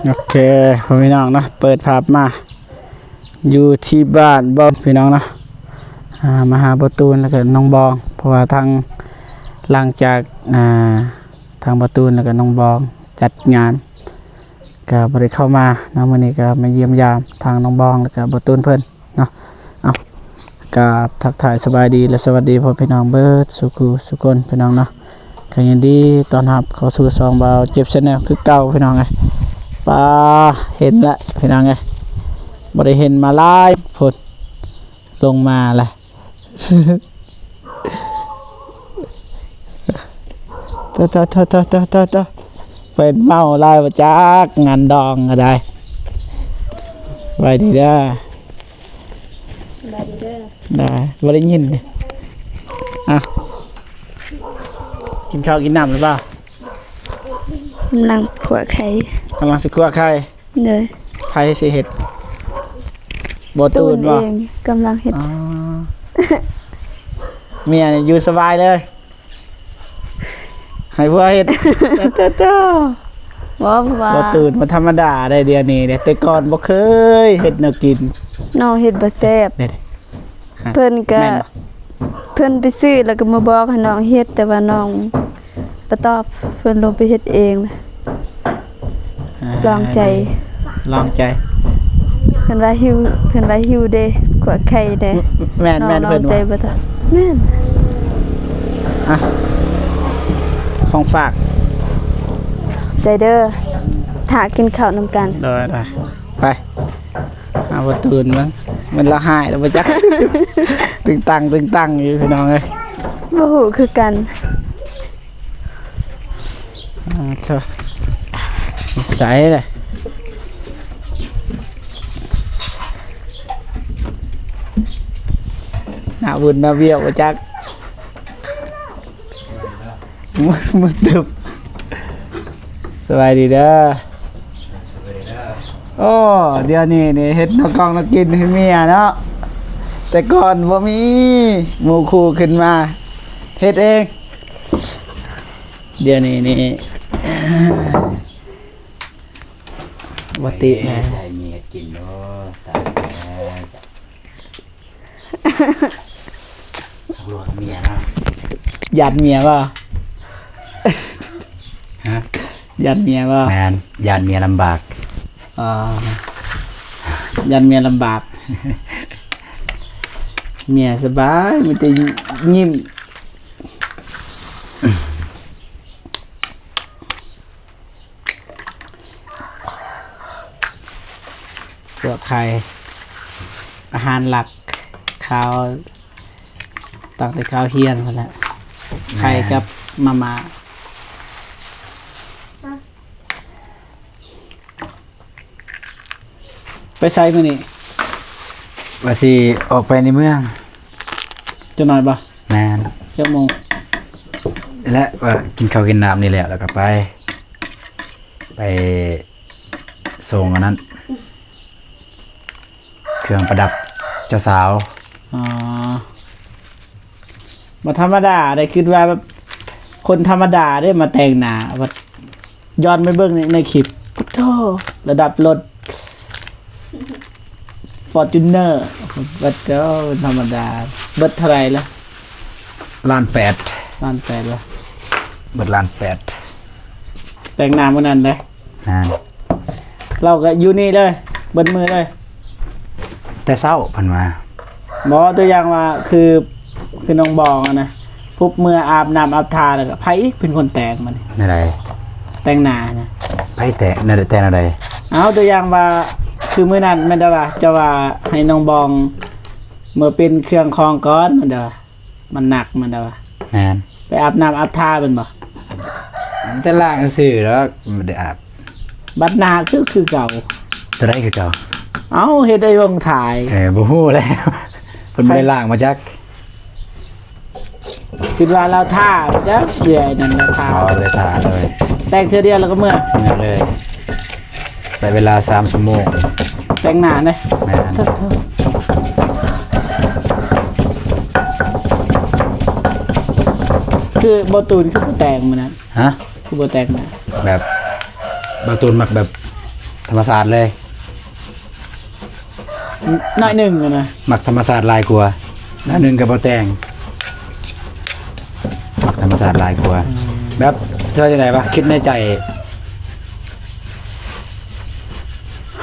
ໂອເຄ ພໍ່ແມ່ພີ່ນ້ອງເນາະ ເປີດພາບມາຢູ່ທີ່ບ້ານບໍ່ພີ່ນ້ອງເນາະ ອ່າ ມາຫາບໍ່ຕູນ ແລ້ວກໍນ້ອງບອງ ເພາະວ່າທາງ ຫຼັງຈາກ ອ່າ ທາງບໍ່ຕູນ ແລ້ວກໍນ້ອງບອງຈັດງານ ກໍບໍ່ໄດ້ເຂົ້າມາເນາະ ມື້ນີ້ກໍມາຢ້ຽມຢາມທາງນ້ອງບອງ ແລ້ວກໍບໍ່ຕູນເພິ່ນ ເນາະ ເອົ້າ ກາບທັກທາຍສະບາຍດີ ແລະ ສະຫວັດດີພໍ່ແມ່ພີ່ນ້ອງເບິດສູ່ຄູ່ສູ່ຄົນພີ່ນ້ອງເນາະ ກໍຍິນດີຕ້ອນຮັບເຂົ້າສູ່ຊ່ອງບ່າວເຈັບ Channel ຄືເກົ່າພີ່ນ້ອງເອີຍ ປາ ເຫັນລະພີ່ນ້ອງເອີຍ ບໍ່ໄດ້ເຫັນມາຫຼາຍພຸ້ນ ລົງມາລະ ໂຕໆໆໆໆ ເປັນເມົາຫຼາຍບໍ່ຈັກ ງານດອງກໍໄດ້ ສະບາຍດີເດີ ສະບາຍດີເດີ ໄດ້ ບໍ່ໄດ້ຍິນ ເອົ້າ ກິນເຂົ້າກິນນ້ຳຫຼືເປົ່າ? ກຳລັງຂົ້ວໄຂ່ ກຳລັງຊິຂົ້ວໄຂ່ ໂດຍ ໃຜຊິເຮັດ? ບໍ່ຕູນບໍ່? ຕູນເອງ ກຳລັງເຮັດ ອໍ ເມຍນີ້ຢູ່ສະບາຍເລີຍ ໃຫ້ຜົວເຮັດ ໂຕໆ ບໍ່ ເພາະວ່າ ບໍ່ຕູນບໍ່ທຳມະດາໄດ໋ ດຽວນີ້ເດ້ ແຕ່ກ່ອນບໍ່ເຄີຍເຮັດແນວກິນ ນ້ອງເຮັດບໍ່ແຊບ ເດ້ ເພິ່ນກະ ແມ່ນບໍ່? ເພິ່ນໄປຊື້ແລ້ວກໍມາບອກໃຫ້ນ້ອງເຮັດ ແຕ່ວ່ານ້ອງບໍ່ຕອບ ເພິ່ນລົງໄປເຮັດເອງ ອ່າ ລອງໃຈ ລອງໃຈ ເພິ່ນວ່າຫິວ ເພິ່ນວ່າຫິວເດ້ ຂົ້ວໄຂ່ແດ່ ແມ່ນ ນ້ອງ ແມ່ນ ນ້ອງ ເພິ່ນວ່າ ໃຈບໍ່ຕອບ ແມ່ນ ອ່ະ ຂອງຝາກ ໃຈເດີ ຖ້າກິນເຂົ້ານຳກັນ ໄດ້ໆ ໄປ. ຫາບໍ່ຕື່ນເບິ່ງ ແມ່ນລາວຫາຍແລ້ວບໍ່ຈັກ ຕຶງຕັງຕຶງຕັງຢູ່ພີ່ນ້ອງເອີຍ ບໍ່ຮູ້ຄືກັນ ອ່າ ເຖິ ໃສລະ ໜ້າວຸ້ນໜ້າວຽວບໍ່ຈັກ. ມືດຕຶບ ສະບາຍດີເດີ ໂອ້ ດຽວນີ້ນີ້ເຮັດນອກກອງນອກກິນໃຫ້ເມຍເນາະ ແຕ່ກ່ອນບໍ່ມີ ໝູ່ຄູ່ຂຶ້ນມາເຮັດເອງ ດຽວນີ້ນີ້ ບໍ່ຕິແນ່ ໃຫ້ເມຍເຮັດກິນເນາະ ຕາຍແລ້ວ. ເມຍນະ ຢ້ານເມຍບໍ່? ຮະ? ຢ້ານເມຍບໍ່? ແມ່ນ ຢ້ານເມຍລຳບາກ ອໍ ຢ້ານເມຍລຳບາກ ເມຍສະບາຍ ມີແຕ່ຍິ້ມ. ພວກໄຂ່ ອາຫານຫຼັກ ຄາວ ຕັ້ງແຕ່ຄາວຮຽນພຸ້ນແຫຼະ ແມ່ນ ໄຂ່ກັບມາມ່າ. ໄປໃສມື້ນີ້? ວ່າຊິອອກໄປໃນເມືອງ ຈັກໜ້ອຍບໍ່? ແມ່ນ ຈັກໂມງ? ແລະ ວ່າກິນເຂົ້າກິນນ້ຳນີ້ແຫຼະ ແລ້ວກໍໄປ ໄປສົ່ງອັນນັ້ນ ເຄື່ອງປະດັບເຈົ້າສາວ ອໍ ບໍ່ທຳມະດາເດ້ ຄິດວ່າແບບຄົນທຳມະດາເດ້ມາແຕ່ງໜ້າ ວ່າຍ້ອນໄປເບິ່ງໃນ ໃນຄລິບ ໂທ້ ລະດັບລົດ ຟໍຈູນເນີ ວ່າໂທ້ ທຳມະດາ ເບິດເທົ່າໃດລະ? ລ້ານແປດ ລ້ານແປດລະ ເບິດລ້ານແປດ ແຕ່ງໜ້າມື້ນັ້ນເດ້ ອ່າ ລາວກໍຢູ່ນີ້ເລີຍ ເບິດມື້ເລີຍ ແຕ່ເຊົ້າເພິ່ນວ່າ ບໍ່ ຕົວຢ່າງວ່າ ຄື ຄືນ້ອງບອງຫັ້ນນະ ປຸບເມືອອາບນ້ຳອາບທ່າ ແລ້ວກໍໃຜອີກເປັນຄົນແຕ່ງບັດນີ້ ແນວໃດ? ແຕ່ງໜ້ານະ ໃຜແຕ່ງ ແນວໃດ ແຕ່ງແນວໃດ? ເອົາ ຕົວຢ່າງວ່າ ຄືມື້ນັ້ນແມ່ນແຕ່ວ່າ ເຈົ້າວ່າໃຫ້ນ້ອງບອງເມືອປ່ຽນເຄື່ອງຂອງກ່ອນ ແມ່ນແຕ່ວ່າ ມັນໜັກແມ່ນແຕ່ວ່າ ແມ່ນ ໄປອາບນ້ຳອາບທ່າແມ່ນບໍ່? ແຕ່ລ້າງຊື່ດອກ ບໍ່ໄດ້ອາບ ບັດໜ້າຄື ຄືເກົ່າ ຕົວໃດຄືເກົ່າ? ເອົ້າ ເຮັດໄອ້ວົງຖ່າຍ ເອີ ບໍ່ຮູ້ແລ້ວ ເພິ່ນບໍ່ໄດ້ລ້າງມາຈັກ ຄິດວ່າລາວທ່າຈັກເທື່ອ ນັ້ນລາວທ່າ ອໍ ບໍ່ໄດ້ທ່າເລີຍ ແຕ່ງເທື່ອດຽວແລ້ວກໍເມືອ ເມືອເລີຍ ໃຊ້ເວລາສາມຊົ່ວໂມງ ແຕ່ງໜ້າເດ້ ແມ່ນ ໂທ້ ໂທ້ ຄືບໍ່ຕູນ ຄືບໍ່ແຕ່ງມື້ນັ້ນ ຮະ? ຄືບໍ່ແຕ່ງໜ້າ ແບບ ບໍ່ຕູນມັກແບບ ທຳມະຊາດເລີຍ ໜ້ອຍໜຶ່ງນະ ມັກທຳມະຊາດຫຼາຍກວ່າ ໜ້ອຍໜຶ່ງກໍບໍ່ແຕ່ງ ມັກທຳມະຊາດຫຼາຍກວ່າ ອືມ ແບບ ຊິວ່າຈັ່ງໃດວະ ຄິດໃນໃຈ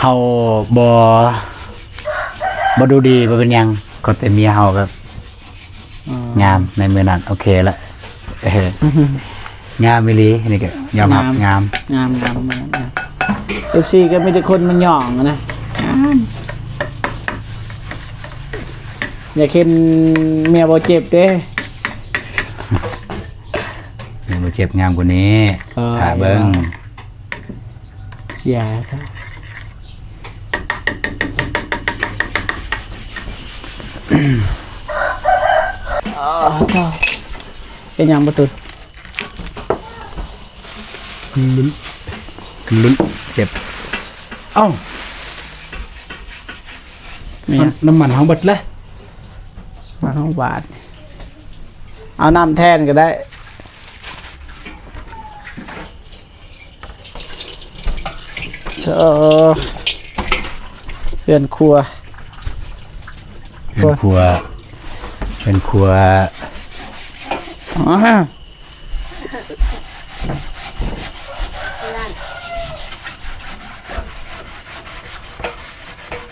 ເຮົາບໍ່ ບໍ່ດູດີ ບໍ່ເປັນຫຍັງ ຂໍແຕ່ເມຍເຮົາແບບ ອືມ ງາມໃນມື້ນັ້ນ ໂອເຄລະ ເອີ ງາມອີ່ຫຼີ ອັນນີ້ກໍຍອມຮັບ ງາມ ງາມ ງາມ ງາມ ງາມ ງາມ ເອັຟຊີ ກໍມີແຕ່ຄົນມາຍ້ອງນະ ງາມ ຢາກເຫັນເມຍບໍ່ເຈັບເດ້ ເມຍບໍ່ເຈັບງາມກວ່ານີ້ ເອີ ຖ້າເບິ່ງ ຢ່າ ເປັນຫຍັງບໍ່ຕຸນ? ລຸ້ນ ລຸ້ນ ເຈັບ ເອົ້າ ແມ່ນຫຍັງ? ນ້ຳມັນເຮົາເບິດແລ້ວ ມາເຮົາບາດ ເອົານ້ຳແທນກໍໄດ້. ເອີ ເຮືອນຄົວ ເຮືອນຄົວ ເຮືອນຄົວ ອາ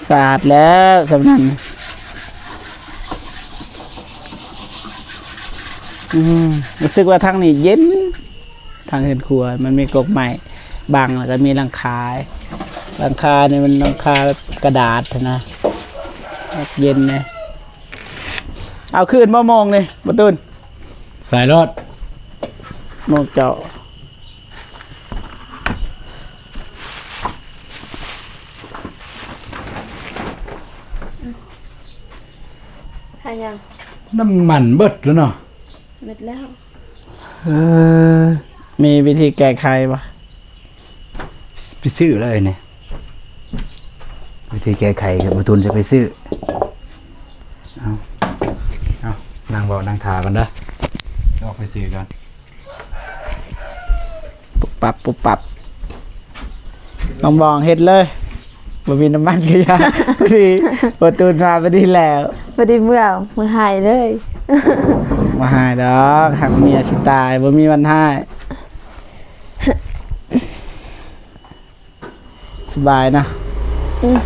ສະອາດແລ້ວສ່ຳນັ້ນ ອືມ ຮູ້ສຶກວ່າທາງນີ້ເຢັນ ທາງເຮືອນຄົວມັນມີກົກໄມ້ບັງ ແລ້ວກໍມີຫຼັງຄາ ຫຼັງຄານີ້ມັນຫຼັງຄາແບບກະດາດຫັ້ນນະ ເຢັນແດ່. ເອົາຄືນບໍ່ໂມງນີ້ ບໍ່ຕູນ? ໃສ່ໂລດ ໂມງເຈົ້າ. ຫາຫຍັງ? ນ້ຳມັນເບິດແລ້ວເນາະ. ເບິດແລ້ວ. ເອີ ມີວິທີແກ້ໄຂບໍ່? ໄປຊື້ເລີຍນີ້ ວິທີແກ້ໄຂກໍບໍ່ຕູນຈະໄປຊື້. ເອົາ ເອົາ ນັ່ງເວົ້ານັ່ງຖ້າກ່ອນເດີ ຊິອອກໄປຊື້ກ່ອນ. ປຸບປັບ ປຸບປັບ ນ້ອງບອງເຮັດເລີຍ ບໍ່ມີນ້ຳມັນກໍຢ່າ ພໍດີບໍ່ຕູນມາພໍດີແລ້ວ ພໍດີເມືອ ເມືອຫາຍເລີຍ ບໍ່ຫາຍດອກ ຮັກເມຍຊິຕາຍ ບໍ່ມີວັນຫາຍ. ສະບາຍນະ. ອືມ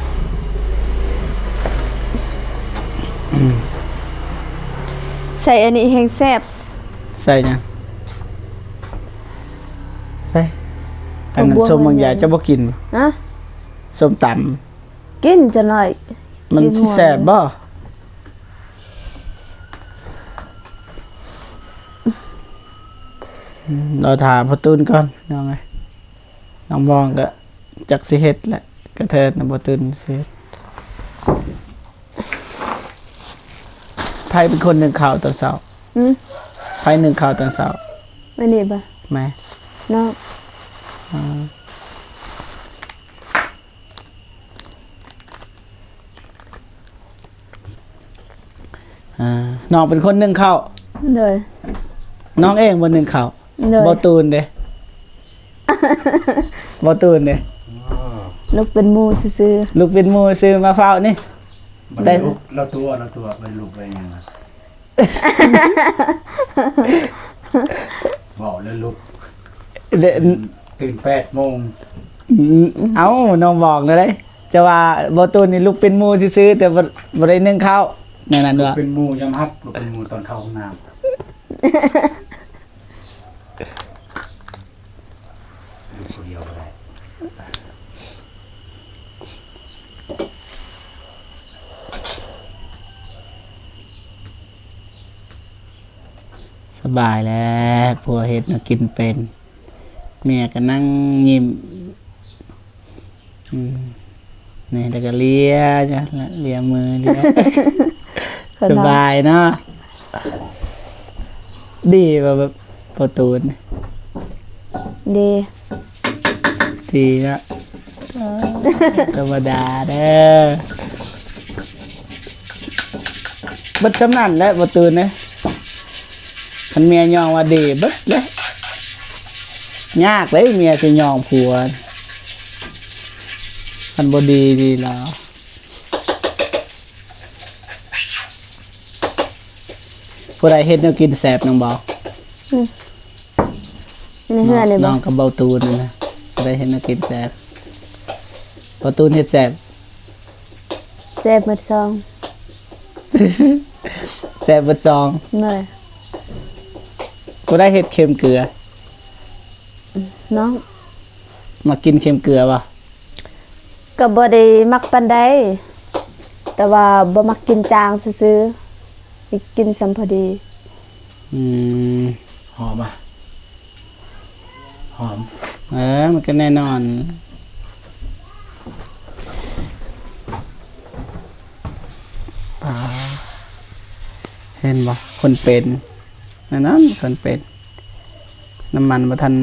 ອືມ ໃສ່ອັນນີ້ແຮງແຊບ. ໃສ່ຫຍັງ? ໃສ່ ອັນນັ້ນ ບັກບົວ ສົ້ມບາງຢ່າງ ເຈົ້າບໍ່ກິນບໍ່? ຮະ? ສົ້ມຕຳ ກິນຈັກໜ້ອຍ ມັນຊິແຊບບໍ່? ອືມ ລໍຖ້າພໍ່ຕູນກ່ອນ ນ້ອງເອີຍ ນ້ອງບອງກໍ ຈັກຊິເຮັດແຫຼະ ກະເທີນນະບໍ່ຕື່ນຊິເຮັດ. ໃຜເປັນຄົນໜຶ້ງເຂົ້າຕອນເຊົ້າ? ຫືມ? ໃຜໜຶ້ງເຂົ້າຕອນເຊົ້າ? ແມ່ນີ້ບໍ່? ແມ່. ນ້ອງ. ອ່າ ນ້ອງເປັນຄົນໜຶ້ງເຂົ້າ? ໂດຍ. ນ້ອງເອງບໍ່ໜຶ້ງເຂົ້າ? ໂດຍ. ບໍ່ຕູນເດ້? ບໍ່ຕູນເດ້? ລຸກເປັນໝູ່ຊື່ໆ. ລຸກເປັນໝູ່ຊື່ ມາເຝົ້ານີ້. ບໍ່ໄດ້ລຸກ ລາວຕົວະ ລາວຕົວະ ບໍ່ໄດ້ລຸກໄດ້ຫຍັງ. ເວົ້າແລ້ວລຸກ ເດ ຕື່ນແປດໂມງ. ອືມ ເອົ້າ ນ້ອງບອກແນວໃດ? ຈະວ່າບໍ່ຕູນນີ້ລຸກເປັນໝູ່ຊື່ໆ ແຕ່ບໍ່ ບໍ່ໄດ້ໜຶ້ງເຂົ້າ ແນວນັ້ນຫວາ? ເປັນໝູ່ຍອມຮັບ ເປັນໝູ່ຕອນເຂົ້າຫ້ອງນ້ຳ. ຢູ່ຜູ້ດຽວບໍ່ໄດ້. ສະບາຍແລ້ວ ຜົວເຮັດແນວກິນເປັນ ເມຍກໍນັ່ງຍິ້ມ. ອືມ ນີ້ ແລ້ວກໍເລຍຈ້ະ ເລຍມື ເລຍ ສະບາຍເນາະ. ດີບໍ່ ປະຕູນ? ດີ ດີເນາະ. ທຳມະດາເດີ ເບິດສ່ຳນັ້ນແຫຼະ ປະຕູນເອີຍ. ຄັນເມຍຍ້ອງວ່າດີເບິດເລີຍ. ຍາກເດ້ເມຍຊິຍ້ອງຜົວ. ຄັນບໍ່ດີດີລະ ຜູ້ໃດເຮັດແນວກິນແຊບ ນ້ອງເບົາ? ອືມ ໃນເຮືອນນີ້ບໍ່? ນ້ອງກັບເບົາຕູນນີ້ນະ ຜູ້ໃດເຮັດແນວກິນແຊບ? ເບົາຕູນເຮັດແຊບ. ແຊບໝົດສອງ ແຊບໝົດສອງ. ໂດຍ. ຜູ້ໃດເຮັດເຄັມເກືອ? ນ້ອງ. ມັກກິນເຄັມເກືອບໍ່? ກໍບໍ່ໄດ້ມັກປານໃດ ແຕ່ວ່າບໍ່ມັກກິນຈາງຊື່ໆ ໃຫ້ກິນສ່ຳພໍດີ. ອືມ ຫອມບໍ່? ຫອມ. ເອີ ມັນກໍແນ່ນອນ. ປາ ເຫັນບໍ່? ຄົນເປັນ ນັ້ນໆ ຄົນເປັນ ນ້ຳມັນບໍ່ທັນ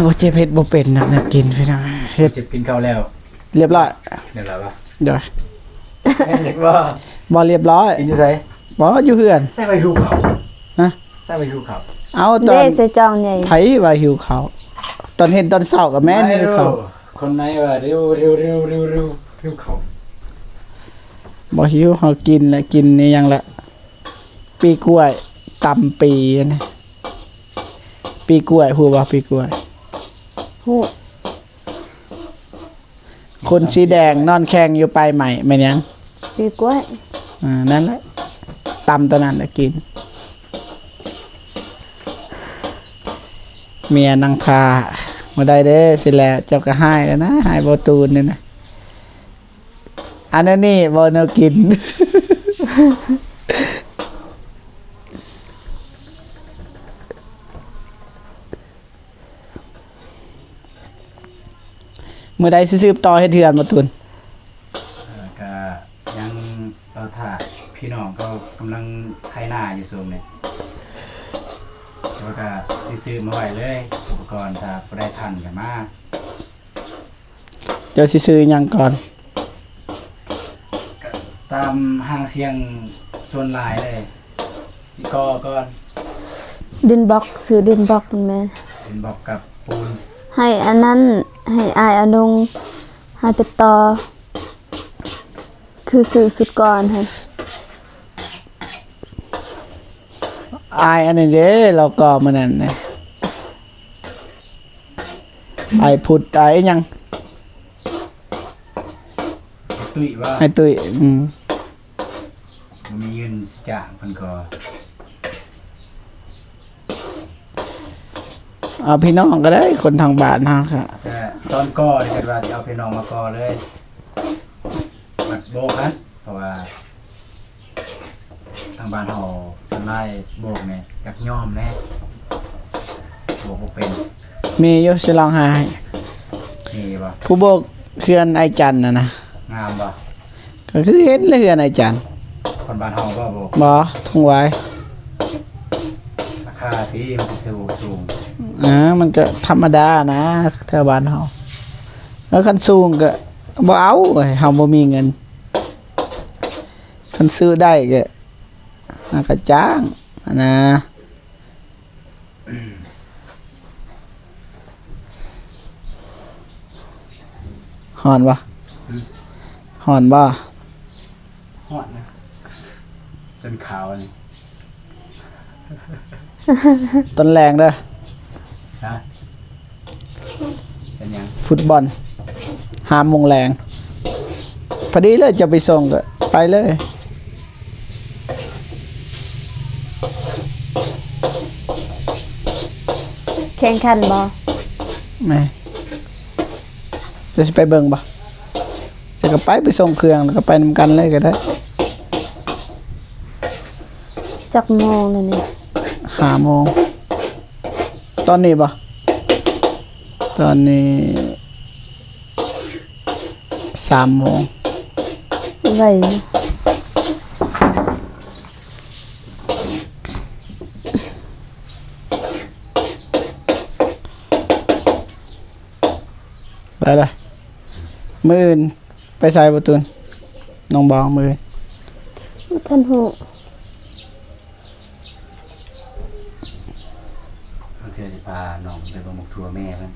ບໍ່ເຈັບເຮັດບໍ່ເປັນນະ ແນວກິນພີ່ນ້ອງ. ເຮັດ ເຈັບກິນເຂົ້າແລ້ວ ລຽບຮ້ອຍ. ລຽບຮ້ອຍບໍ່? ໂດຍ. ແມ່ນບໍ່? ບໍ່ລຽບຮ້ອຍ. ກິນຢູ່ໃສ? ບໍ່ ຢູ່ເຮືອນ. ໃສ່ໄວ້ຫິວເຂົ້າ. ຮະ? ໃສ່ໄວ້ຫິວເຂົ້າ. ເອົາ ຕອນ ເດ້ ໃສ່ຈອງໃຫຍ່. ໃຜວ່າຫິວເຂົ້າ? ຕອນເຮັດຕອນເຊົ້າກໍແມ່ນຫິວເຂົ້າ. ຄົນໃນວ່າຫິວ ຫິວ ຫິວເຂົ້າ. ບໍ່ຫິວ ເຮົາກິນລະ ກິນອີ່ຫຍັງລະ? ປີກລ້ວຍ ຕຳປີນະ. ປີກລ້ວຍ ຮູ້ບໍ່ ປີກລ້ວຍ? ຮູ້. ຄົນສີແດງນອນແຂ່ງຢູ່ປາຍໄມ້ ແມ່ນຫຍັງ? ປີກລ້ວຍ. ອ່າ ນັ້ນແຫຼະ ຕຳຕົວນັ້ນແຫຼະກິນ. ເມຍນັ່ງຖ້າ ບໍ່ໄດ້ເດ້ ຊິແລ້ວ ເຈົ້າກໍຮ້າຍແລ້ວນະ ຮ້າຍບໍ່ຕູນນີ້ນະ. ອັນນີ້ບໍ່ແນວກິນ. ມື້ໃດຊິສືບຕໍ່ເຮັດເຮືອນບໍ່ຕູນ? ເອີ ກະຍັງລໍຖ້າ ພີ່ນ້ອງກໍກຳລັງໄຖນາຢູ່ຊ່ວງນີ້ ແລ້ວກະຊິຊື້ມາໄວ້ເລີຍ ອຸປະກອນ ຖ້າຜູ້ໃດທັນກະມາ. ເຈົ້າຊິຊື້ຫຍັງກ່ອນ? ກະຕາມຫາງສຽງສ່ວນຫຼາຍເລີຍ ຊິກໍ່ກ່ອນ. ດິນບລັອກ ຊື້ດິນບລັອກແມ່ນ ດິນບລັອກກັບປູນ. ໃຫ້ອັນນັ້ນ ໃຫ້ອ້າຍອານົງ ຫາຕິດຕໍ່ ຄືຊື້ຊຸດກ່ອນຫັ້ນ. ອ້າຍອັນນີ້ເດ້ ລາວກໍມື້ນັ້ນນະ ອ້າຍພຸດ ອ້າຍອີ່ຫຍັງ? ຕຸ້ຍວ່າ ອ້າຍຕຸ້ຍ. ອືມ ບໍ່ມີເງິນຊິຈ້າງເພິ່ນກໍ ເອົາພີ່ນ້ອງກໍໄດ້ ຄົນທາງບ້ານເຮົາກະ. ແຕ່ຕອນກໍ່ນີ້ເພິ່ນວ່າຊິເອົາພີ່ນ້ອງມາກໍ່ເລີຍ ບັດໂບກຫັ້ນ ເພາະວ່າ ທາງບ້ານເຮົາສ່ວນຫຼາຍໂບກນີ້ຢາກຍອມແດ່ ໂບກບໍ່ເປັນ. ມີຢູ່ ຊິລອງຫາໃຫ້. ມີບໍ່? ຜູ້ໂບກເຮືອນອ້າຍຈັນນະນະ ງາມບໍ່? ກໍຄືເຫັນແຫຼະເຮືອນອ້າຍຈັນ. ຄົນບ້ານເຮົາບໍ່ໂບກ? ບໍ່ ທົ່ງຫວາຍ. ລາຄາຕິມັນຊິສູງ? ອ່າ ມັນກໍທຳມະດານະ ແຖວບ້ານເຮົາ. ແລ້ວຄັນສູງກໍບໍ່ເອົາ ເຮົາບໍ່ມີເງິນ. ຄັນຊື້ໄດ້ກໍ ມັນກໍຈ້າງຫັ້ນນະ. ຮ້ອນບໍ່? ຫືມ? ຮ້ອນບໍ່? ຮ້ອນນະ ຈົນຂາວນີ້. ຕອນແລງເດີ. ຮະ? ເປັນຫຍັງ? ຟຸດບອນ ຫ້າໂມງແລງ ພໍດີເລີຍ ຈະໄປສົ່ງກໍໄປເລີຍ. ແຂ່ງຂັນບໍ່? ແມ່ນ. ເຈົ້າຊິໄປເບິ່ງບໍ່? ເຈົ້າກໍໄປ ໄປສົ່ງເຄື່ອງ ແລ້ວກໍໄປນຳກັນເລີຍກໍໄດ້. ຈັກໂມງແລ້ວນີ້? ຫ້າໂມງ. ຕອນນີ້ບໍ່? ຕອນນີ້ສາມໂມງ. ໄວ. ໄດ້ລະ. ມື້ອື່ນໄປໃສບໍ່ຕູນ? ນ້ອງບອງ ມື້ອື່ນ. ບໍ່ທັນຮູ້. ວັນ ດຽວຊິພານ້ອງໄປເບິ່ງໝາກຖົ່ວແມ່ເພິ່ນ.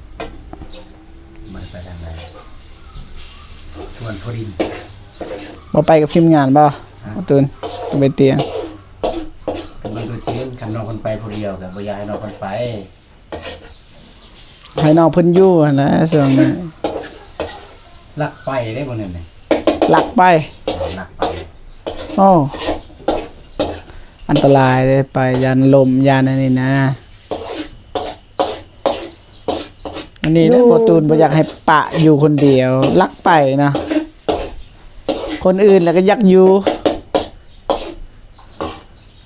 ບໍ່ໄດ້ໄປທາງໃດ ສວນໂພດິນ. ບໍ່ໄປກັບທີມງານບໍ່? ຮະ? ຕູ້ຕູນ ຕ້ອງໄປຕຽງ. ເບິ່ງຕົວຈິງ ຄັນນ້ອງເພິ່ນໄປຜູ້ດຽວກໍບໍ່ຢາກໃຫ້ນ້ອງເພິ່ນໄປ. ໃຫ້ນ້ອງເພິ່ນຢູ່ຫັ້ນແຫຼະຊ່ວງນີ້. ລັກໄປເດ້ບໍ່ນັ້ນນະ. ລັກໄປ? ເອີ ລັກໄປ. ໂອ້ ອັນຕະລາຍເດ້ ໄປຢ້ານລົ້ມ ຢ້ານອັນນີ້ນະ. ອັນນີ້ແຫຼະ ຢູ່ ບໍ່ຕູນບໍ່ຢາກໃຫ້ປະຢູ່ຄົນດຽວ ລັກໄປນະ. ຄົນອື່ນລະກໍຢາກຢູ່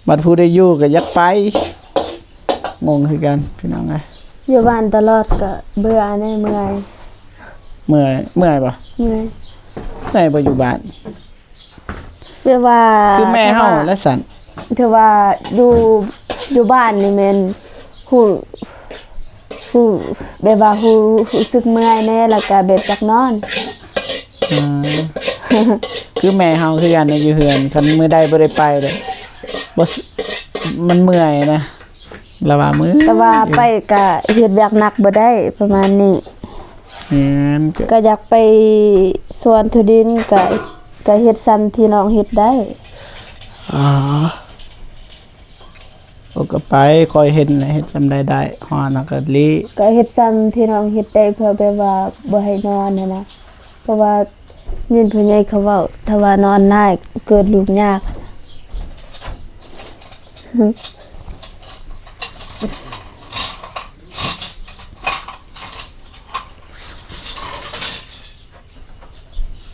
ບັດຜູ້ໄດ້ຢູ່ກໍຢາກໄປ. ງົງຄືກັນພີ່ນ້ອງເອີຍ. ຢູ່ບ້ານຕະຫຼອດກໍເບື່ອແດ່ ເມື່ອຍ. ເມື່ອຍ ເມື່ອຍບໍ່? ເມື່ອຍ. ເມື່ອຍບໍ່ຢູ່ບ້ານ? ແບບວ່າ ຄືແມ່ເຮົາແຫຼະຊັ້ນ. ຖືວ່າຢູ່ ຢູ່ບ້ານນີ້ແມ່ນຮູ້ ຮູ້ ແບບວ່າຮູ້ ຮູ້ສຶກເມື່ອຍແດ່ ແລ້ວກະແບບຢາກນອນ. ອືມ ຄືແມ່ເຮົາຄືກັນນະ ຢູ່ເຮືອນ ຄັນມື້ໃດບໍ່ໄດ້ໄປເດ້ ບໍ່ ມັນເມື່ອຍນະ ລະວ່າເມື່ອຍ. ແຕ່ວ່າໄປກະເຮັດວຽກໜັກບໍ່ໄດ້ ປະມານນີ້. ແມ່ນ ກະ ກະຢາກໄປສວນຖົ່ວດິນ ກະ ກະເຮັດສ່ຳທີ່ນ້ອງເຮັດໄດ້. ອໍ ໂອ ກໍໄປ ຄ່ອຍເຮັດແຫຼະ ເຮັດສ່ຳໃດໄດ້ ຮ້ອນນະກໍລີ້. ກໍເຮັດສ່ຳທີ່ນ້ອງເຮັດໄດ້ ເພື່ອແບບວ່າບໍ່ໃຫ້ນອນຫັ້ນນະ ເພາະວ່າຍິນຜູ້ໃຫຍ່ເຂົາເວົ້າ ຖ້າວ່ານອນຫຼາຍເກີດລູກຍາກ.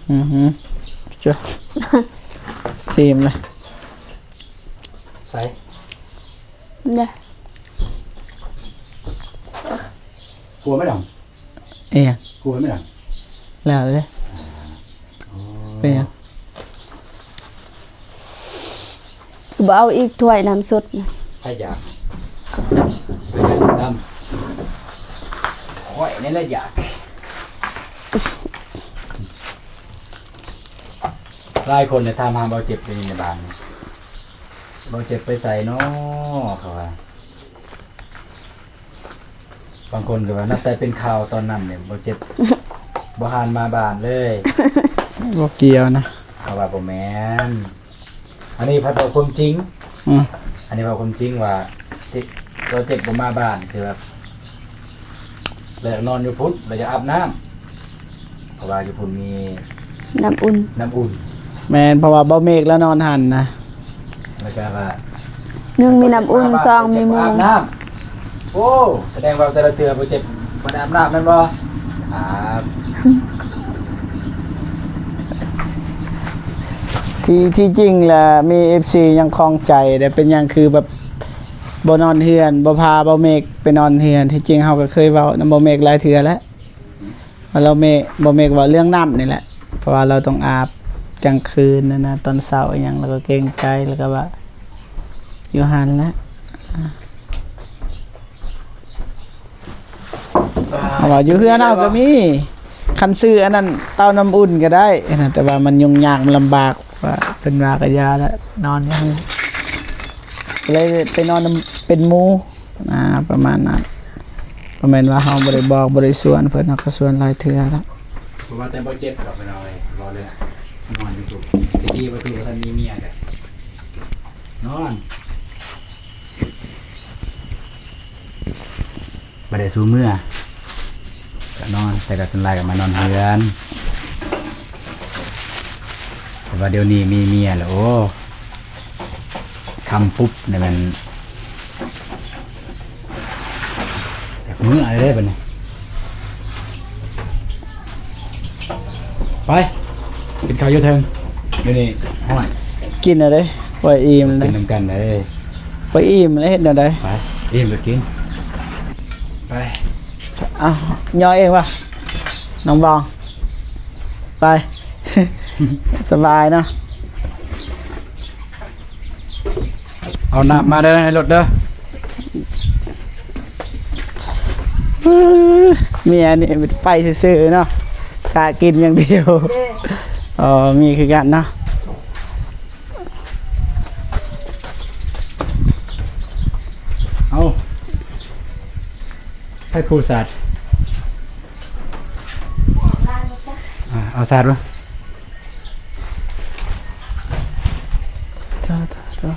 ອືຫື ຈະ ຊີມເລີຍ ໃສ່ ເດ້ ກົວໄໝດຳ? ອີຫຍັງ? ກົວໄໝດຳ? ແລ້ວເດ້ ອໍ ເປັນຫຍັງ? ບໍ່ເອົາອີກຖ້ວຍນ້ຳສົດນະ. ໃຜຢາກ? ໃຜຢາກກິນນ້ຳ? ຂ້ອຍນີ້ແຫຼະຢາກ. ຫຼາຍຄົນເນຍຖາມຫາເບົາເຈັບຢູ່ໃນບ້ານ. ເບົາເຈັບໄປໃສນໍ? ເຂົາວ່າ. ບາງຄົນກໍວ່າ ນັບແຕ່ເປັນຂ່າວຕອນນັ້ນນີ້ ບໍ່ເຈັບ ບໍ່ຫານມາບ້ານເລີຍ. ບໍ່ກ່ຽວນະ ເຂົາວ່າບໍ່ແມ່ນ. ອັນນີ້ພັດເວົ້າຄວາມຈິງ. ອືມ ອັນນີ້ເວົ້າຄວາມຈິງວ່າ ທີ່ເຂົາເຈັບບໍ່ມາບ້ານ ຄືວ່າ ແລ້ວນອນຢູ່ພຸ້ນ ແລ້ວຢາກອາບນ້ຳ. ເພາະວ່າຢູ່ພຸ້ນມີນ້ຳອຸ່ນ ນ້ຳອຸ່ນ. ແມ່ນ ເພາະວ່າເບົາເມກລະນອນຫັ້ນນະ ແລ້ວກໍວ່າ ໜຶ່ງມີນ້ຳອຸ່ນ ສອງມີມຸງ. ໂອ້ ສະແດງວ່າແຕ່ລະເທື່ອບໍ່ເຈັບບໍ່ໄດ້ອາບນ້ຳແມ່ນບໍ່? ອາບ. ທີ່ ທີ່ຈິງລະມີເອັຟຊີຍັງຂ້ອງໃຈເດ້ ເປັນຫຍັງຄືແບບບໍ່ນອນເຮືອນ ບໍ່ພາເບົາເມກໄປນອນເຮືອນ. ທີ່ຈິງເຮົາກໍເຄີຍເວົ້ານຳເບົາເມກຫຼາຍເທື່ອແລ້ວ. ເຮົາເມກ ບໍ່ເມກເວົ້າເລື່ອງນ້ຳນີ້ແຫຼະ ເພາະວ່າລາວຕ້ອງອາບກາງຄືນຫັ້ນນະ ຕອນເຊົ້າອີ່ຫຍັງ ລາວກໍເກງໃຈ ລາວກໍວ່າຢູ່ຫັ້ນແຫຼະ. ເພາະວ່າຢູ່ເຮືອນເຮົາກໍມີ ຄັນຊື້ອັນນັ້ນເຕົານ້ຳອຸ່ນກໍໄດ້ນະ ແຕ່ວ່າມັນຫຍຸ້ງຍາກ ມັນລຳບາກ ວ່າເພິ່ນວ່າກໍຢ່າແຫຼະ ນອນຢູ່ຫັ້ນ ກໍເລີຍໄປນອນນຳເປັນໝູ່. ອ່າ ປະມານນັ້ນ ບໍ່ແມ່ນວ່າເຮົາບໍ່ໄດ້ບອກ ບໍ່ໄດ້ຊວນເພິ່ນ ເຮົາກໍຊວນຫຼາຍເທື່ອແລ້ວ. ບໍ່ວ່າແຕ່ບໍ່ເຈັບດອກ ໄປນອນເລີຍ ເວົ້າເລີຍ ນອນຢູ່ພຸ້ນ. ແຕ່ກີ້ບໍ່ຖືວ່າທ່ານມີເມຍກໍນອນ ບໍ່ໄດ້ສູ່ເມືອ ກໍນອນ ແຕ່ກໍສ່ວນຫຼາຍກໍມານອນເຮືອນ. ແຕ່ວ່າດຽວນີ້ມີເມຍແລ້ວ ໂອ້ ຄ່ຳປຸບນີ້ແມ່ນ ຢາກເມືອເລີຍເດ້ບັດນີ້. ໄປ ກິນເຂົ້າຢູ່ເທິງ ດຽວນີ້ຮ້ອນ. ກິນເອົາເດ້ ຂ້ອຍອີ່ມເດ້ ກິນນຳກັນເດ້ ຂ້ອຍອີ່ມແລ້ວ ເຮັດແນວໃດ? ໄປ ອີ່ມກໍກິນ ໄປ. ເອົາ ຍໍເອງວະ ນ້ອງບອງ ໄປ ສະບາຍເນາະ. ເອົານ້ຳມາເດີໃນລົດເດີ. ເມຍນີ້ໄປຊື່ໆເນາະ ຖ້າກິນຢ່າງດຽວ. ເອີ ມີຄືກັນເນາະ. ເອົາ ໃຜຜູ້ສາດ? ອ່າ ເອົາສາດບໍ່? ຈ້າ ຈ້າ ຈ້າ.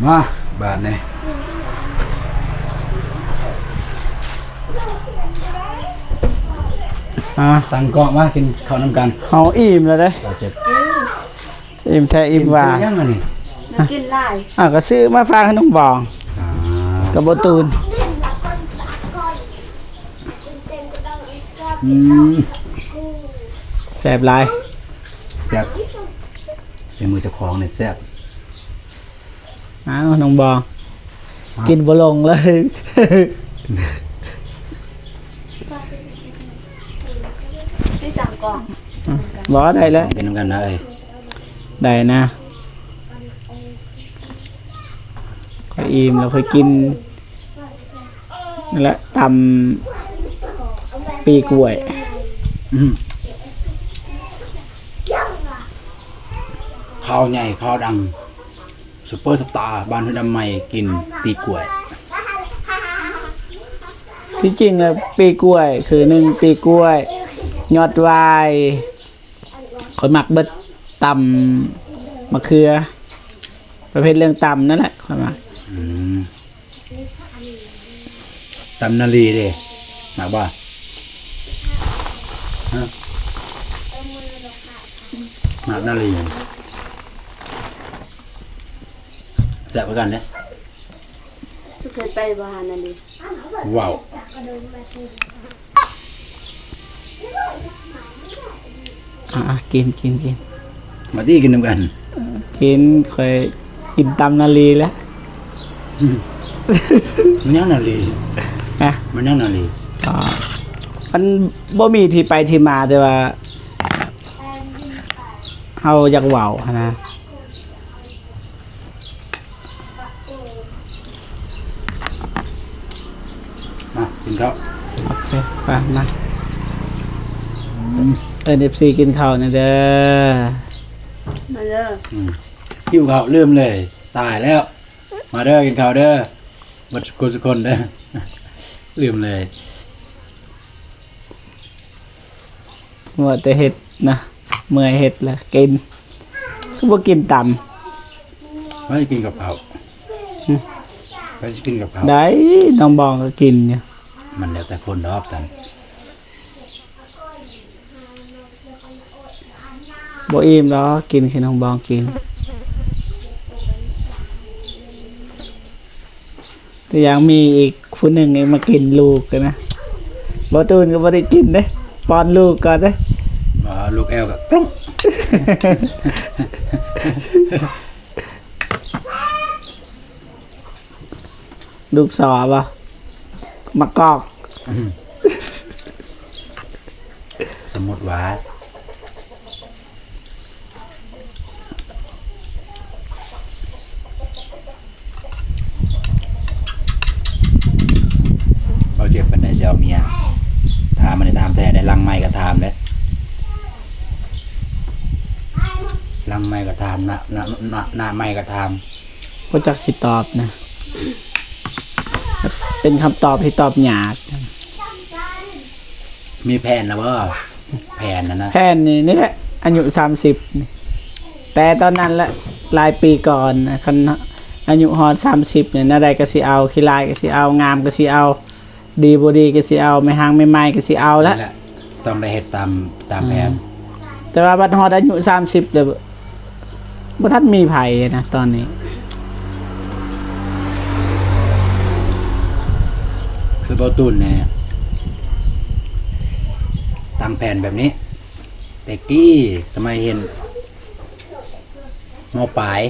ມາ ບາດນີ້ ອ່າ ຕັ້ງກ້ອງມາກິນເຂົ້ານຳກັນ. ເຮົາອີ່ມແລ້ວເດ້ ອີ່ມແທ້ອີ່ມວ່າ. ກິນຫຍັງອັນນີ້? ກິນຫຼາຍ. ອ້າວ ກໍຊື້ມາຝາກໃຫ້ນ້ອງບອງ ອ່າ ກັບບໍ່ຕູນ. ອືມ ແຊບຫຼາຍ ແຊບ ໃສ່ມືເຈົ້າຂອງນີ້ແຊບ. ອ້າວ ນ້ອງບອງ ກິນບໍ່ລົງເລີຍ. ບໍ່ ໄດ້ແລ້ວ ກິນນຳກັນນະເອີຍ. ໄດ້ນະ ຂ້ອຍອີ່ມແລ້ວ ຂ້ອຍກິນ ນັ້ນແຫຼະ ຕຳປີກລ້ວຍ. ອືມ ຂ່າວໃຫຍ່ຂ່າວດັງ ຊຸບເປີສະຕາບ້ານຫ້ວຍດຳໃໝ່ກິນປີກລ້ວຍ. ທີ່ຈິງແລ້ວປີກລ້ວຍຄື ໜຶ່ງ ປີກລ້ວຍ ຍອດຫວາຍ ຂ້ອຍມັກເບິດ ຕຳມະເຂືອ ປະເພດເລື່ອງຕຳນັ້ນແຫຼະຂ້ອຍມັກ. ອືມ ຕຳນາລີເດ້ ມັກບໍ່? ຮະ ມັກນາລີ ແຊບຄືກັນເດ້. ເຈົ້າເຄີຍໄປບໍ່ຫານາລີ? ວ້າວ ອ່າ ກິນ ກິນ ກິນ ມາຕິ ກິນນຳກັນ. ກິນ ຂ້ອຍກິນຕຳນາລີແຫຼະ. ອືມ ມັນຫຍັງນາລີ? ຮະ ມັນຫຍັງນາລີ? ອ່າ ມັນບໍ່ມີທີ່ໄປທີ່ມາ ແຕ່ວ່າເຮົາຢາກເວົ້າຫັ້ນນະ. ມາກິນເຂົ້າ ໂອເຄ ໄປ ມາ ອືມ ເອີ້ນເອັຟຊີກິນເຂົ້າແດ່ເດີ ມາເດີ. ອືມ ຫິວເຂົ້າ ລືມເລີຍ ຕາຍແລ້ວ. ມາເດີ ກິນເຂົ້າເດີ ເບິດທຸກຄົນເດີ ລືມເລີຍ. ມັວແຕ່ເຮັດນະ ເມື່ອຍເຮັດລະກິນ ຄືບໍ່ກິນຕຳ? ໃຜກິນກັບເຂົ້າ? ຫຶ? ໃຜຊິກິນກັບເຂົ້າ? ໄດ້ ນ້ອງບອງກໍກິນຢູ່. ມັນແລ້ວແຕ່ຄົນດອກຊັ້ນ. ບໍ່ອີ່ມດອກ ກິນຄືນ້ອງບອງກິນ. ແຕ່ຢາກມີອີກຜູ້ໜຶ່ງມາກິນລູກນະ. ບໍ່ຕູນກໍບໍ່ໄດ້ກິນເດ້ ປ້ອນລູກກ່ອນເດ້. ບໍ່ ລູກແອວກໍກຣຸ້ງ ລູກສໍບໍ່? ໝາກກອກ. ອືມ ສົມມຸດວ່າ ເວົ້າເຈັບປານໃດຊິເອົາເມຍ? ຖາມອັນນີ້ຖາມແທ້ໄດ໋ ຫຼັງໄມກໍຖາມເດ້ ຫຼັງໄມກໍຖາມ ໜ້າ ໜ້າ ໜ້າ ໜ້າໄມກໍຖາມ. ບໍ່ຈັກຊິຕອບນະ ເປັນຄຳຕອບທີ່ຕອບຍາກ. ມີແຜນແລ້ວບໍ່? ແຜນນັ້ນນະ ແຜນນີ້ ນີ້ແຫຼະ ອາຍຸສາມສິບນີ້ ແຕ່ຕອນນັ້ນແຫຼະ ຫຼາຍປີກ່ອນນະ ຄັນອາຍຸຮອດສາມສິບນີ້ ແນວໃດກໍຊິເອົາ ຂີ້ລ້າຍກໍຊິເອົາ ງາມກໍຊິເອົາ ດີບໍ່ດີກໍຊິເອົາ ແມ່ຮັ່ງແມ່ໄມ້ກໍຊິເອົາແຫຼະ. ນັ້ນແຫຼະ ຕ້ອງໄດ້ເຮັດຕາມ ຕາມແຜນ. ອືມ ແຕ່ວ່າບັດຮອດອາຍຸສາມສິບແລ້ວ ບໍ່ທັນມີໃຜນະຕອນນີ້. ຄືເບົາຕູນແນ່ ຕັ້ງແຜນແບບນີ້ ແຕ່ກີ້ສະໄໝຮຽນ ມ.ປາຍ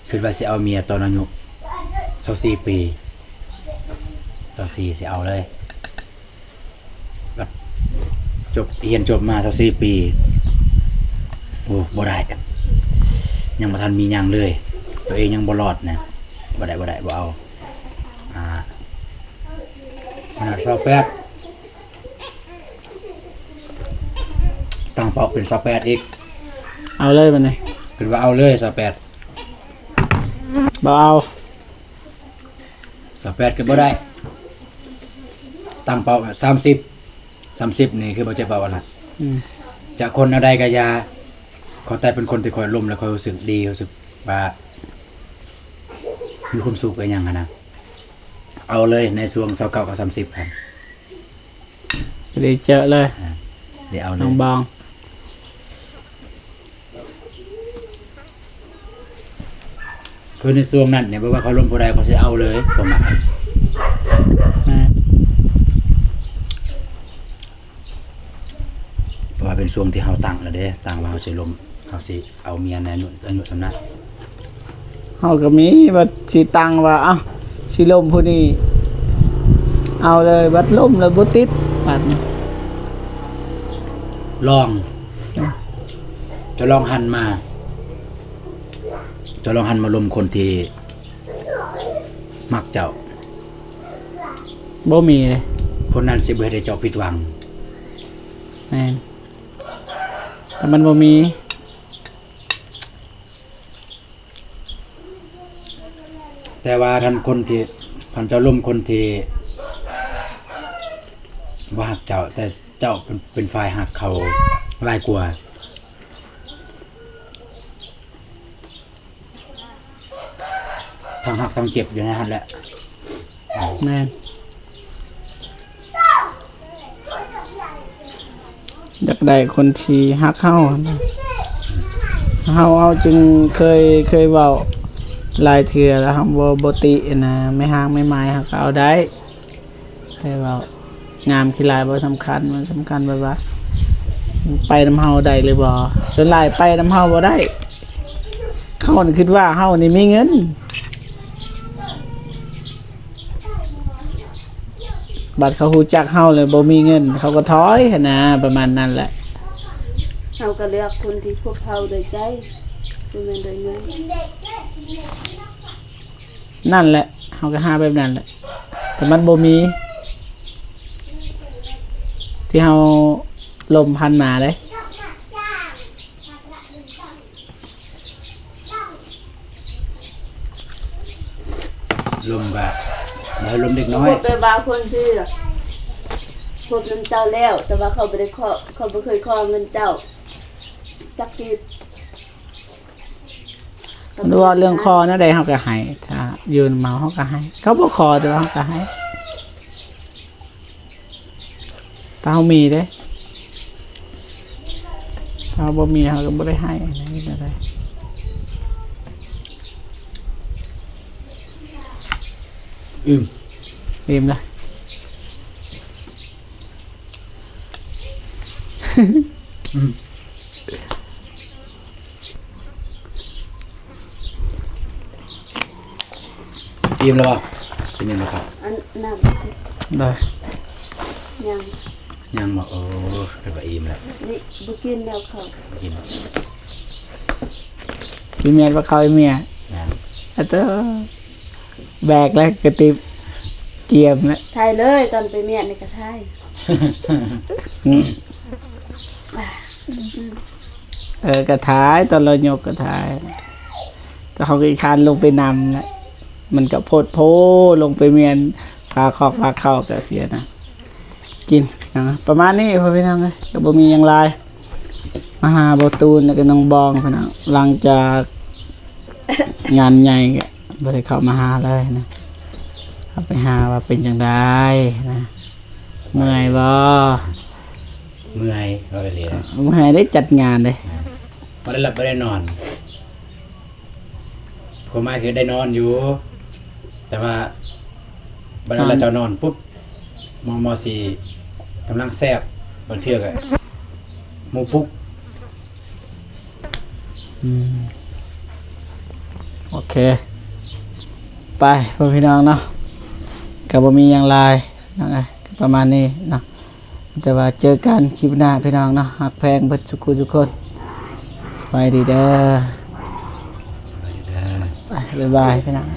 ຄິດວ່າຊິເອົາເມຍຕອນອາຍຸຊາວສີ່ປີ ຊາວສີ່ ຊິເອົາເລີຍ ບັດຈົບ ຮຽນຈົບມາຊາວສີ່ປີ ໂອ້ ບໍ່ໄດ້ ຍັງບໍ່ທັນມີຫຍັງເລີຍ ຕົວເອງຍັງບໍ່ລອດນະ ບໍ່ໄດ້ ບໍ່ໄດ້ ບໍ່ເອົາ ອ່າ ຂະໜາດຊາວແປດ ຕັ້ງເປົ້າເປັນຊາວແປດອີກ ເອົາເລີຍບັດນີ້ ເພິ່ນວ່າເອົາເລີຍ ຊາວແປດ ບໍ່ເອົາ ຊາວແປດກໍບໍ່ໄດ້ ຕັ້ງເປົ້າສາມສິບ ສາມສິບນີ້ຄືບໍ່ເຈັບເບົາອັນນັ້ນ ອືມ ຈະຄົນແນວໃດກໍຢ່າ ຂໍແຕ່ເປັນຄົນທີ່ຂ້ອຍລົມແລ້ວຂ້ອຍຮູ້ສຶກດີ ຮູ້ສຶກວ່າມີຄວາມສຸກອີ່ຫຍັງຫັ້ນນະ ເອົາເລີຍໃນຊ່ວງຊາວເກົ້າກັບສາມສິບຫັ້ນ ໄດ້ເຈີເລີຍ ອ່າ ໄດ້ເອົາເລີຍ ນ້ອງບອງ ຄືໃນຊ່ວງນັ້ນນີ້ ບໍ່ວ່າເຂົາລົມຜູ້ໃດ ເຂົາຊິເອົາເລີຍ ຄວາມໝາຍ ແມ່ນ ເພາະວ່າເປັນຊ່ວງທີ່ເຮົາຕັ້ງແລ້ວເດ້ ຕັ້ງວ່າເຮົາຊິລົມ ເຮົາຊິເອົາເມຍໃນອາຍຸ ອາຍຸສ່ຳນັ້ນ ເຮົາກໍມີວ່າຊິຕັ້ງວ່າ ເອົ້າ ຊິລົມຜູ້ນີ້ ເອົາເລີຍ ບັດລົມແລ້ວບໍ່ຕິດ ບັດນີ້ ລອງ ເຈົ້າລອງຫັນມາ ເຈົ້າລອງຫັນມາລົມຄົນທີ່ມັກເຈົ້າ ບໍ່ມີເດ້ ຄົນນັ້ນຊິບໍ່ເຮັດໃຫ້ເຈົ້າຜິດຫວັງ ແມ່ນ ແຕ່ມັນບໍ່ມີ ແຕ່ວ່າຄັນຄົນທີ່ ຄັນເຈົ້າລົມຄົນທີ່ບໍ່ຮັກເຈົ້າ ແຕ່ເຈົ້າເປັນ ເປັນຝ່າຍຮັກເຂົາຫຼາຍກວ່າ ທັງຮັກທັງເຈັບຢູ່ໃນຫັ້ນແຫຼະ ແມ່ນ ຢາກໄດ້ຄົນທີ່ຮັກເຮົາ ເຮົາ ເຮົາຈຶ່ງເຄີຍ ເຄີຍເວົ້າຫຼາຍເທື່ອແລ້ວ ເຮົາບໍ່ ບໍ່ຕິນະ ແມ່ຮ້າງແມ່ໝ້າຍເຮົາກໍເອົາໄດ້ ເຄີຍເວົ້າ ງາມຂີ້ຫຼ້າຍບໍ່ສຳຄັນ ມັນສຳຄັນແບບວ່າ ໄປນຳເຮົາໄດ້ຫຼືບໍ່ ສ່ວນຫຼາຍໄປນຳເຮົາບໍ່ໄດ້ ເຂົາຄິດວ່າເຮົານີ້ມີເງິນ ບັດເຂົາຮູ້ຈັກເຮົາແລ້ວບໍ່ມີເງິນ ເຂົາກໍຖອຍຫັ້ນນະ ປະມານນັ້ນແຫຼະ ເຮົາກໍເລືອກຄົນທີ່ຄົບເຮົາໂດຍໃຈ ບໍ່ແມ່ນໂດຍເງິນ ນັ້ນແຫຼະ ເຮົາກໍຫາແບບນັ້ນແຫຼະ ແຕ່ມັນບໍ່ມີ ທີ່ເຮົາລົມຜ່ານມາເດ້. ລົມກະບໍ່ໃຫ້ລົມເດັກນ້ອຍ ຄົບແບບວ່າຄົນທີ່ຄົບນຳເຈົ້າແລ້ວ ແຕ່ວ່າເຂົາບໍ່ໄດ້ຂໍ ເຂົາບໍ່ເຄີຍຂໍເງິນເຈົ້າຈັກກີບ ຫຼືວ່າເລື່ອງຂໍແນວໃດເຮົາກໍໃຫ້ ຖ້າຢູ່ນຳເຮົາ ເຮົາກໍໃຫ້ ເຂົາບໍ່ຂໍ ແຕ່ວ່າເຮົາກໍໃຫ້. ຖ້າເຮົາມີເດ້ ຖ້າເຮົາບໍ່ມີເຮົາກໍບໍ່ໄດ້ໃຫ້ ເຮັດແນວໃດ? ອີ່ມ ອີ່ມລະ ອືມ. ອີ່ມແລ້ວບໍ່? ກິນອີ່ມແລ້ວເຂົ້າ ອັນ ນ້ຳ ໄດ້ ຍັງ ຍັງບໍ່? ໂອ້ ເພິ່ນວ່າອີ່ມແລ້ວ ນີ້ບໍ່ກິນແລ້ວເຂົ້າ ກິນ ຊິແມ່ນວ່າເຂົ້າອີ່ເມຍ ແມ່ນ ອາເຕີ ແບກແລ້ວກະຕິບ ກຽມແລ້ວ ຖ່າຍເລີຍ ຕອນໄປມຽນນີ້ກະຖ່າຍ ອືມ. ເອີ ກະຖ່າຍ ຕອນລາວຍົກກະຖ່າຍ ແຕ່ເຮົາກໍຂີ້ຄ້ານລົງໄປນຳແຫຼະ ມັນກະໂພດໂພ ລົງໄປມຽນ ພາຄອກພາເຂົ້າກະເສຍນະ ກິນ ພີ່ນ້ອງ ປະມານນີ້ພໍ່ພີ່ນ້ອງເອີຍ ກະບໍ່ມີຫຍັງຫຼາຍ ມາຫາບ່າວຕູນ ແລ້ວກະນ້ອງບອງ ພີ່ນ້ອງ ຫຼັງຈາກງານໃຫຍ່ກະບໍ່ໄດ້ເຂົ້າມາຫາເລີຍນະ ເຂົ້າໄປຫາວ່າເປັນຈັ່ງໃດນະ ເມື່ອຍບໍ່? ເມື່ອຍ ເວົ້າອີ່ຫຼີ ເມື່ອຍໄດ້ຈັດງານເດ້ ບໍ່ໄດ້ຫຼັບບໍ່ໄດ້ນອນ ຄວາມໝາຍຄືໄດ້ນອນຢູ່ ແຕ່ວ່າບັດນັ້ນລະເຈົ້ານອນປຸບ ໝໍ ໝໍຊິກຳລັງແຊບ ບາງເທື່ອກະໝູປຸກ ອືມ ໂອເຄ ໄປ ພໍ່ພີ່ນ້ອງເນາະ ກະບໍ່ມີຫຍັງຫຼາຍ ພີ່ນ້ອງເອີຍ ກະປະມານນີ້ເນາະ ແຕ່ວ່າເຈີກັນຄລິບໜ້າພີ່ນ້ອງເນາະ ຮັກແພງເບິດສູ່ຜູ້ສູ່ຄົນ ສະບາຍດີເດີ ສະບາຍດີເດີ ໄປ ບາຍບາຍພີ່ນ້ອງ.